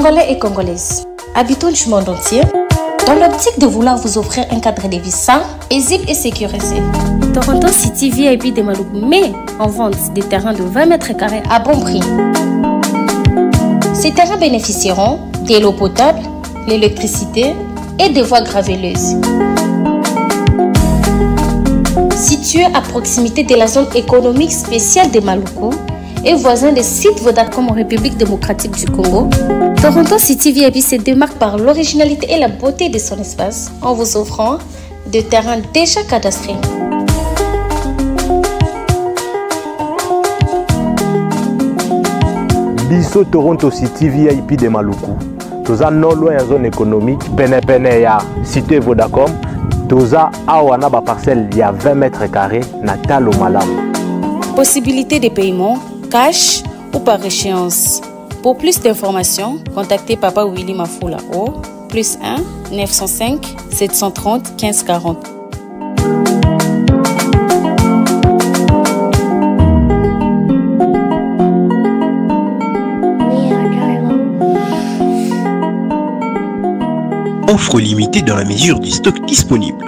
Congolais et Congolaises, habitants du monde entier, dans l'optique de vouloir vous offrir un cadre de vie sain, paisible et sécurisé. Toronto City VIP de Maluku met en vente des terrains de 20 mètres carrés à bon prix. Ces terrains bénéficieront de l'eau potable, l'électricité et des voies graveleuses. Situé à proximité de la zone économique spéciale de Maluku et voisin des sites Vodacom en République démocratique du Congo, Toronto City VIP se démarque par l'originalité et la beauté de son espace en vous offrant des terrains déjà cadastrés. Biso Toronto City VIP de Maluku toza non loin ya zone économique penepene ya cité Vodacom toza awa na baparcelle ya 20 mètres carrés na talo malamu. Possibilité de paiement cash ou par échéance. Pour plus d'informations, contactez Papa Willy Mafula au plus 1 905 730 1540. Offre limitée dans la mesure du stock disponible.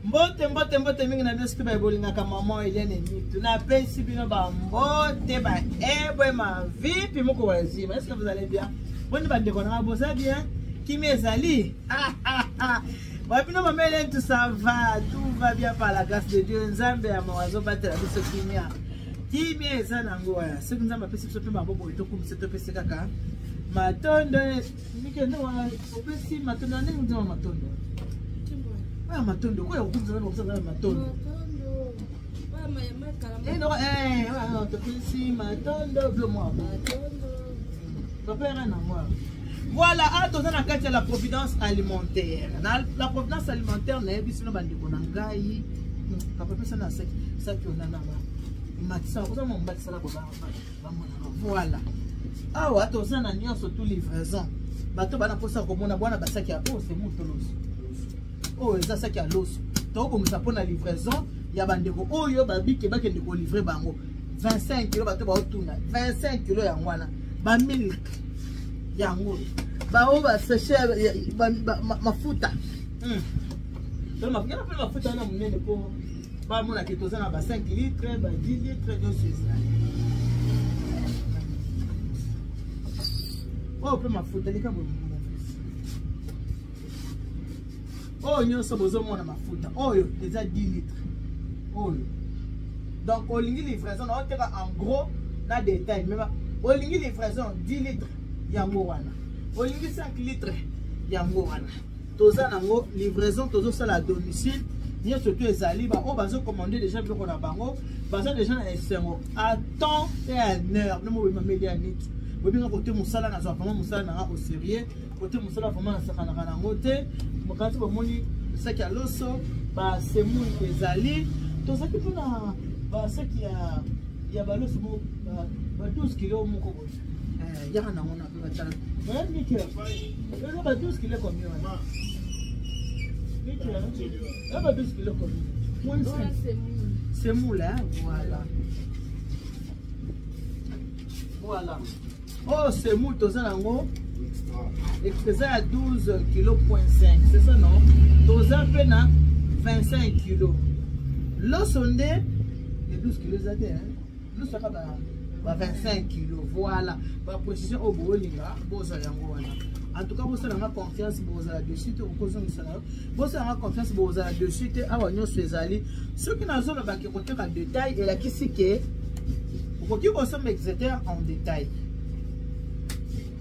Mbote mbote mbote mingi na bino soki bayebolingaka mama Eliane Nitu, napesi bino bambote baebwe mavipi moko wazima. Est-ce que vous allez bien? Boni bandeko nanga, boza bien? Kimi ezali babino mama Eliane, tout ça va, tout va bien par la grâce de Dieu. Nzambe ya mawa azobatela biso kimia, kimia eza nango wana. Soki Nzambe apesi biso mpe maboko, tokumisa, topesi kaka matondo. Mike nde wana opesi matondo ndenge nzema matondo oyo matondo koya kokumisa Nzambe, kokumisa Nzambe matondo. Topesi matondo blo mwa papa yaka na mwa. Voilà, awa toza na kati ya la Providence alimentaire. Na la Providence alimentaire, nayebi sino bandeko na ngai. Papa, pesa na saki saki onana ba matisa oza mwa mbatisala bamonaka. Voilà, awa toza na nyonso tout livraison. Bato bana mposa komona bwana basaki ya oyo semoule, loso oyo eza saki ya loso, tokobongisa mpona livraison ya bandeko oyo babike bakende kolivre bango 25 kilo. Bato baotuna 25 kilo yango wana, bamilk yango, bao basachet mafuta mpe mafuta wana monene mpo bamonake toza na ba 5 litre, ba 10 litre, nyonso ezali oyo mpe mafuta lika boye. Oyo nyonso bozomona mafuta oyo eza 10 litre oyo. Donc olingi livraison, na oteka en gros na détail, mais olingi livraison 10 litre yango wana, olingi 5 litre yango wana, toza nango livraison, tozosala à domicile. Nyonso to ezali. Baoyo bazocommande déjà biloko na bango baza déjà na esengo à temps et à heure. No mobima media nit bobinga kote mosala, nazwa vraiment mosala nanga au sérieux. Kote mosala vraiment nasakanaka nango te. Mokanisi bomoni saki ya loso, basemoule ezali, tozalaki mpona basaki ya baloso ba 12 kilo moko boye. Yaka nango na mpe batala mike eza ba 12 kilo combien wana? Mike eza ba 12 kilo combien? Semoule, hein? Voilà, voilà. Oyo semoule toza nango eza ya 12 kilo point 5, c'est ça non? Toza mpe na 25 kilo loso nde ya 12 kilo eza te, loso aka ba 25 kilo. Voilà baprécision oyo bolinga bozwa yango wana. En tout cas, bosalanga confiance, bozala dessus te. Okozongisa na yo, bosalanga confiance, bozala dessus te. Awa nyonso ezali. Soki nazolobaki koteka détail, elakisi ke okoki kosomba exeter en détail.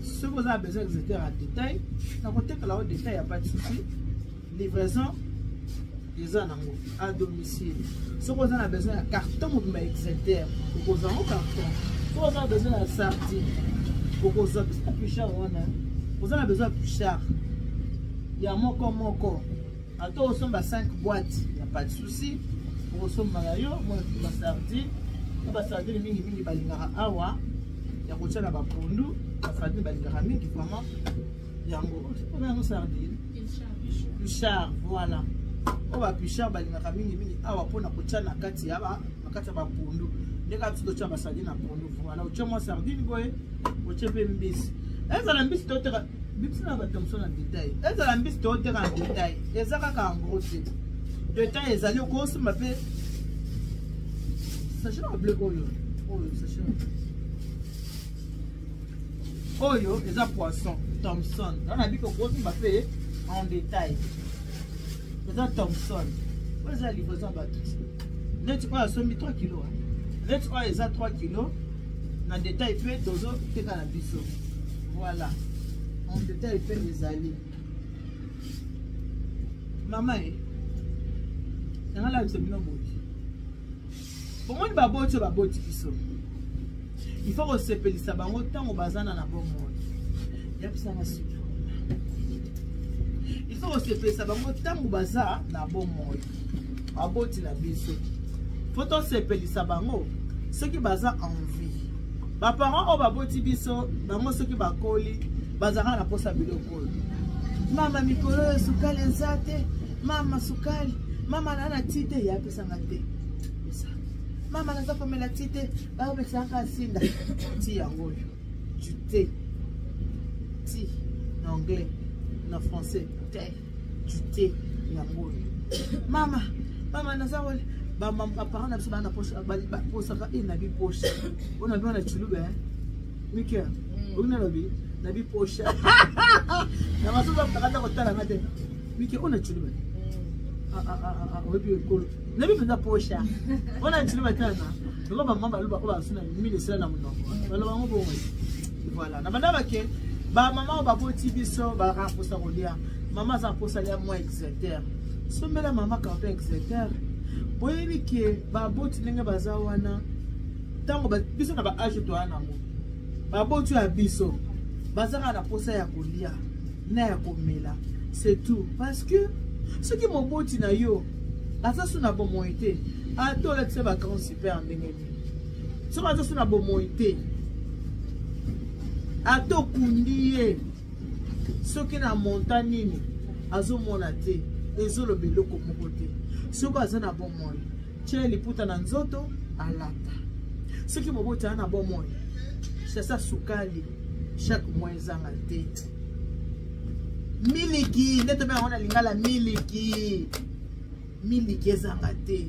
Soki oza na besoin exeter en détail, nakotekela yo détail, ya pas de souci. Livraison eza nango à domicile. Soki oza na besoin ya carton mobimba exeter, okozwa yango carton. So oza na besoin ya sardine, okozwa biso na puchard wana. Oza na besoin ya puchard ya moko moko, ata osomba 5 boîte, ya pas de souci, okosomba na yo basardine. Po basardine mingimingi balingaka awa ya kotia na bapondu, basardine balingaka mingi vraiment yango. Mpona yango sardine puchard, voilà, oyo bapuchard balingaka mingimingi awa mpona kotia na kati ya na kati ya bapondu, ndenge kaka biso totia basardine na pondu. Voilà, otie mwa sardine boye, otie mpe mbisi. Ezala mbisi toteka biso na bato mosusu na détail, ezala mbisi toteka na détail, eza kaka en gros te, détail ezali. Okosomba mpe sachet na bleu oyo, oyo sachet oyo eza poisson Thomson. Wana biko okosomba mpe en détail, eza Thomson oyo eza livraison bato neti oyo asombi 3 kilo, neti oyo eza 3 kilo na détail mpe tozoteka na biso. Voilà, en détail mpe ezali. Mama ye yanga labisa bino boye, bomoni baboti oyo baboti biso, il faut kosepelisa bango ntango baza na bomoi. Yabisanga sucre, il faut kosepelisa bango ntango baza na bomoi. Baboti na biso, faut tosepelisa bango soki baza en vie. Baparent oyo baboti biso, bango soki bakoli, bazalaka na posa biloko oyo. Mama, mikolo oyo sukali eza te. Mama, sukali. Mama, na na ti te, yapesanga te. Mama, naza komela ti te, bapesaka sinda ti yango oyo, du thé, ti na anglais, na français te, du thé yango oyo. Mama, mama, naza baparent na biso baa na posaka e na biposha oyo na bino na Tshiluba mike oyo nalobi na biposha na masusu bakata kotalanga te. Mike oyo na Tshiluba oyebi ekolo nayebi mpenza posha oyo na Tshiluba tana loko bamama baloba oyo basuna mine esila na monoko, baloba yango bongo. Voilà, na banda bake bamama oyo baboti biso bazalaka mposa kolia. Mama aza mposa lia mwa exeter, sombela mama carton exeter. Boyebi ke baboti ndenge baza wana, ntango biso na baage toya nango, baboti oyo ya biso bazaka na mposa ya kolia na ya komela, c'est tout. Parce que soki moboti na yo aza so na bomoi te, ata olatisa bagrand super ndenge nini, soki aza so na bomoi te, ata okundi ye soki na monta nini, azomona te, ezoloba eloko moko te. Soki aza na bomoi, tia liputa na nzoto alata. Soki moboti aza na bomoi, sasa sukali chaque mois ezanga te, miliki nde tobe yango na lingala, miliki, miliki ezanga te.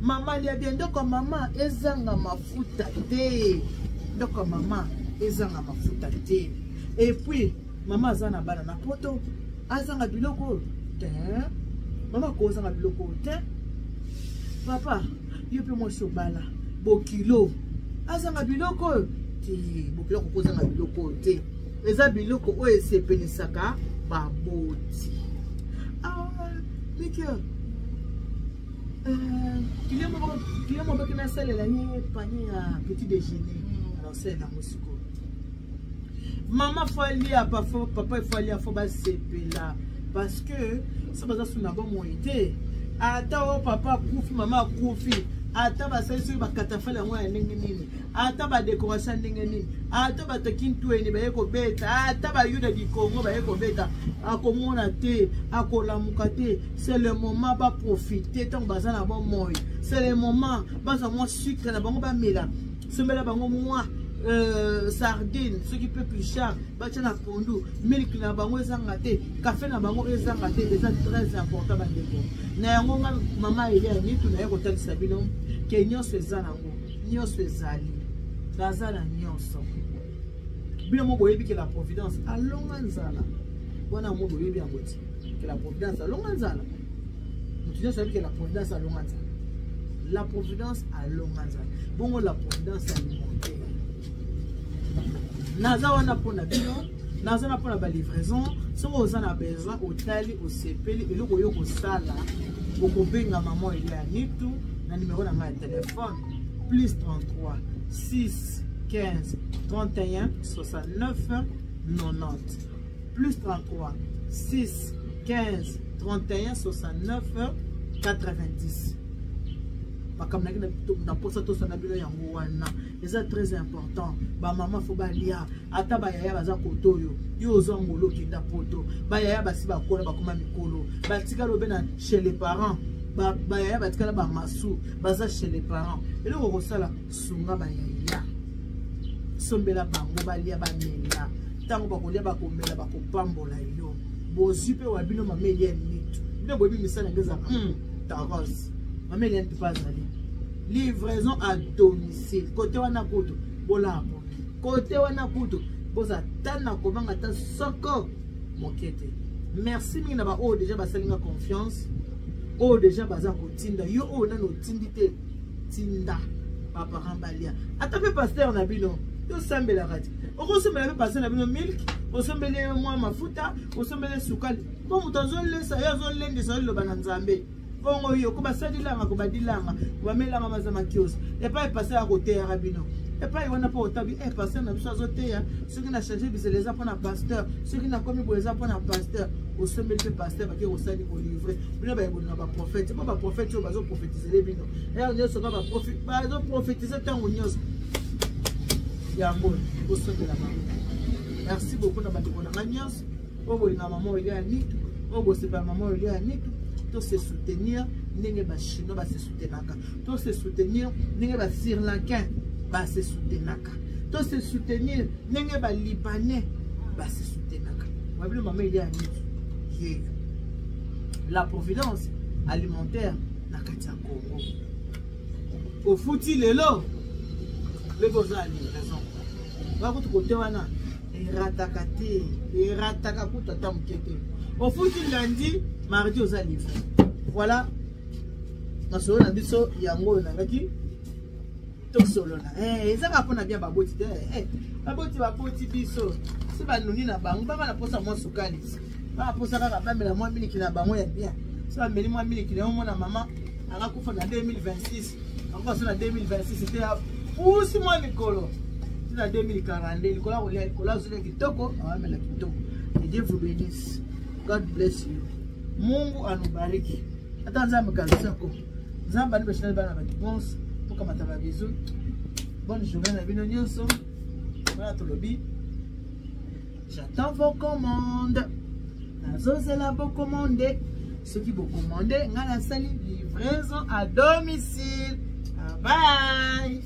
Mama lia bien, ndoko mama ezanga mafuta te, ndoko mama ezanga mafuta te. Et puis mama aza na bana na poto, azanga biloko oyo te? Mama akozanga biloko oyo te. Papa, yo mpe mwasi obala, bokilo azanga biloko oyo te? Bokilo akokozanga biloko oyo te. Eza biloko oyo esepelisaka baboti. Ah, mike kilo moko baki nasalela ye panier ya petit déjeuner, nasalela yango sikoyo. Mama faut alia, papa il faut alia, faut basepela, parce que so baza su na bomoi te, ata oyo papa akufi, mama akufi, ata basali soki bakatafale yango ya ndenge nini, ata badécoration ya ndenge nini, ata bato kintweni baye kobeta, ata bayuda du Congo baye kobeta, akomona te, akolamuka te. C'est le moment baprofite ntango baza na bomoi, c'est le moment bazwa mwa sucre na bango bamela, sombela bango mwa sardine soki mpe pluchard batya na pondu, miliki na bango ezanga te, kafe na bango ezanga te. Eza très important, bandeko. Na yango nga mama Elia Nitu naye kotalisa bino ke nyonso eza nango, nyonso ezali, naza na nyonso. Bino mo boyebi ke la providence alonga nzala wana, mo boyebi yango ti ke la providence alonga nzala. Moto nyonso ayebi ke la providence alonga nzala, la providence alonga nzala. Bongo la providence alimentaire, naza wana mpona bino, naza na mpona balivraison. Soki oza na besoin, otali, osepeli eloko oyo kosala, okobenga mama Elia Nitu na nimero na ngai ya telefone: plus 33 6 15 31 69 90. Plus 33 6 15 31 69 90. Makambo naki na mposa tosana bino yango wana eza très important. Bamama fo balia, ata bayaya baza kote oyo yo ozwa ngolo okenda poto, bayaya basi bakola bakoma mikolo, batikala obe na chez les parents, bayaya batikala bamasu baza chez les parents. Eloko kosala, sunga bayaya, sombela bango balia bamela. Ntango bakolia bakomela, bakopambola yo. Bozwi mpe wa bino mama Eliane Nitu, bino boyebi misala yango eza taros. Mama Eliane mpe azali livraison à domicile. Kote wana kutu bolaa pongi, kote wana kutu boza ta na kobanga ta soko moke te. Merci mingi na baoyo deja basalinga confiance, oyo deja baza kotinda yo, oyo nano otindi te, tinda baparent balia. Ata mpe pasteur na bino tosambelaka te, okosombela mpe pasteur na bino milk, osombeli ye mwa mafuta, osombeli sukali, mpo moto azolesa ye, azolendisa yo liloba na Nzambe. Bongo yo kobasalilanga, kobadilanga, kobamelanga maza makiosi epai pasteur akoteyaka bino epai wana, mpo otabi e pasteur na biso azoteya. Soki na change bizela eza mpona pasteur, soki nakomi boye eza mpona pasteur. Osombeli mpe pasteur, bake kosali kolivre bino. Bayebolinga baprofete, mpo baprofete oyo bazoprofetizele bino ere nyonso, ka bazoprofetize ntango nyonso yango osombela bango. Merci beaucoup na bandeko na ngai nyonso oyo bolinga mama Olia ya Nitu, oyo bosepela mama Olia ya Nitu. To se soutenir ndenge bachinois base soutenaka, to se soutenir ndenge basri lankain base soutenaka, to se soutenir ndenge balibanais base soutenaka. Wabino mama Elia ya Nitu yeyo la providence alimentaire na kati ya Congo. Ofuti lelo leko oza na livraison, bakutu kote wana erataka te, erataka kutu ata moke te. Ofuti lundi, mardi oza livre. Voilà masolo na biso yango oyo nangaki tosolola. Eza kaka mpona bia baboti te. Baboti baboti biso si banuni na bango baka na mposa mwa sukali, baka mposa kaka bamela mwa miliki na bango ya bien. So bameli mwa miliki na yo, mona mama akakufa na 2026, akufa so na 2026 te, apusi mwa mikolo ti na 2042, likolo akolia, likolo azolia kitoko, awamela kitoko. Que Dieu vous bénisse. God bless you. Mungu anubariki. Ata Nzambe kazisako, Nzambe ani bashina bana badiponse tokamata babizu. Bonne journée na bino nyonso. Wana tolobi j'attends vos commandes, nazozela bocommande. Soki bocommande, ngai nasali livraison à domicile. Bye.